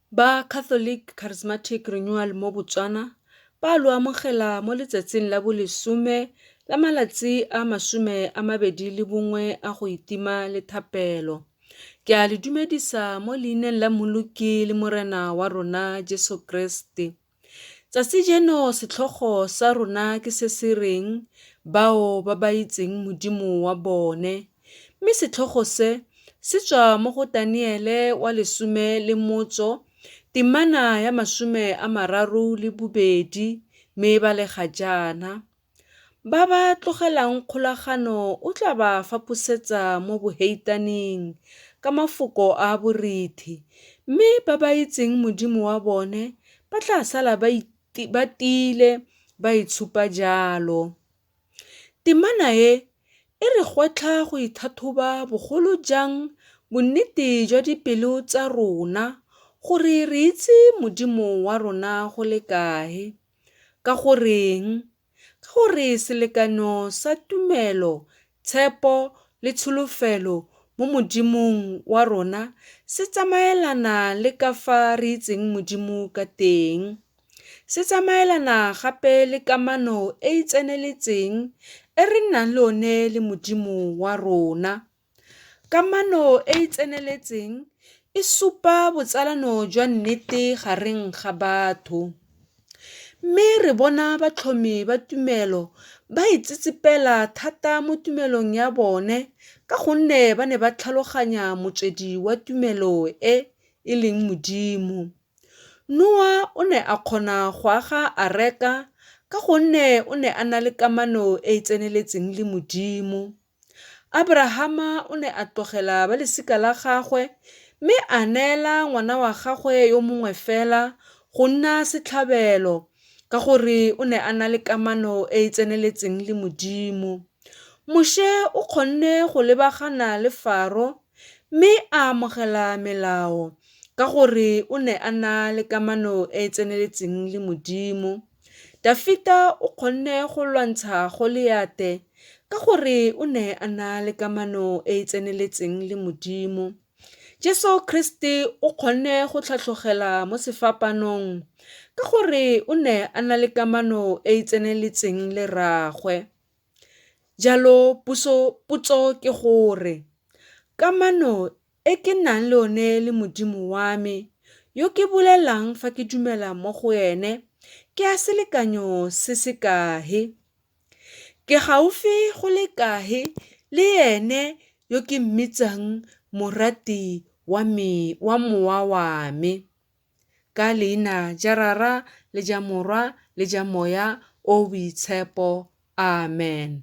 Ba Catholic Charismatic Renewal mo Botswana ba lo amogela mo letsatsing la bolesome la malatsi a 21 a go itima le thapelo. Ke a le dumedisa mo leineng la Mmoloki le Morena wa rona Jesu Kreste. Tsatsi jeno setlhogo sa rona ke se se reng Bao ba ba itseng Modimo wa bone. Mme setlhogo se se tswa mo go Taniele wa lesome le motso, temana ya 32 mme e balega jaana. Ba ba tlogelang kgolagano o tla ba faposetsa mo boheitaneng ka mafoko a a borethe, mme ba ba itseng Modimo wa bone ba tla sala ba tiile ba itshupa jalo. Temana e e re gwetlha go itlhatlhoba bogolo jang bonnete jwa dipelo tsa rona gore re itse Modimo wa rona go le kae. Ka goreng? Ka gore selekano sa tumelo, tshepo le tsholofelo mo Modimong wa rona se tsamaelana le ka fa re itseng Modimo ka teng. Se tsamaelana gape le kamano e e tseneletseng e re nnang le one le Modimo wa rona. Kamano e e tseneletseng e supa botsalano jwa nnete gareng ga batho. Mme re bona batlhomi ba tumelo ba itsetsepela thata mo tumelong ya bone ka gonne ba ne ba tlhaloganya motswedi wa tumelo e e leng Modimo. Noa o ne a kgona go aga areka ka gonne o ne a na le kamano e e tseneletseng le Modimo. Aborahama o ne a tlogela ba lesika la gagwe mme a neela ngwana wa gagwe yo mongwe fela go nna setlhabelo ka gore o ne a na le kamano e e tseneletseng le Modimo. Moshe o kgonne go lebagana le Faro mme a amogela melao ka gore o ne a na le kamano e e tseneletseng le Modimo. Dafita o kgonne go lwantsha Goliate ka gore o ne a na le kamano e e tseneletseng le Modimo. Jesu Kriste o kgonne go tlhatlogela mo sefapanong ka gore o ne a na le kamano e e tseneletseng le Rraagwe. Jalo puso, potso ke gore, kamano e ke nang le one le Modimo wa me, yo ke bolelang fa ke dumela mo go ene, ke ya selekanyo se se kae? Ke gaufi go le kae le ene yo ke mmitsang morati wa me, wa mowa wa me? Ka leina ja Rara le ja Morwa le ja Moya o o Boitshepo. Amen.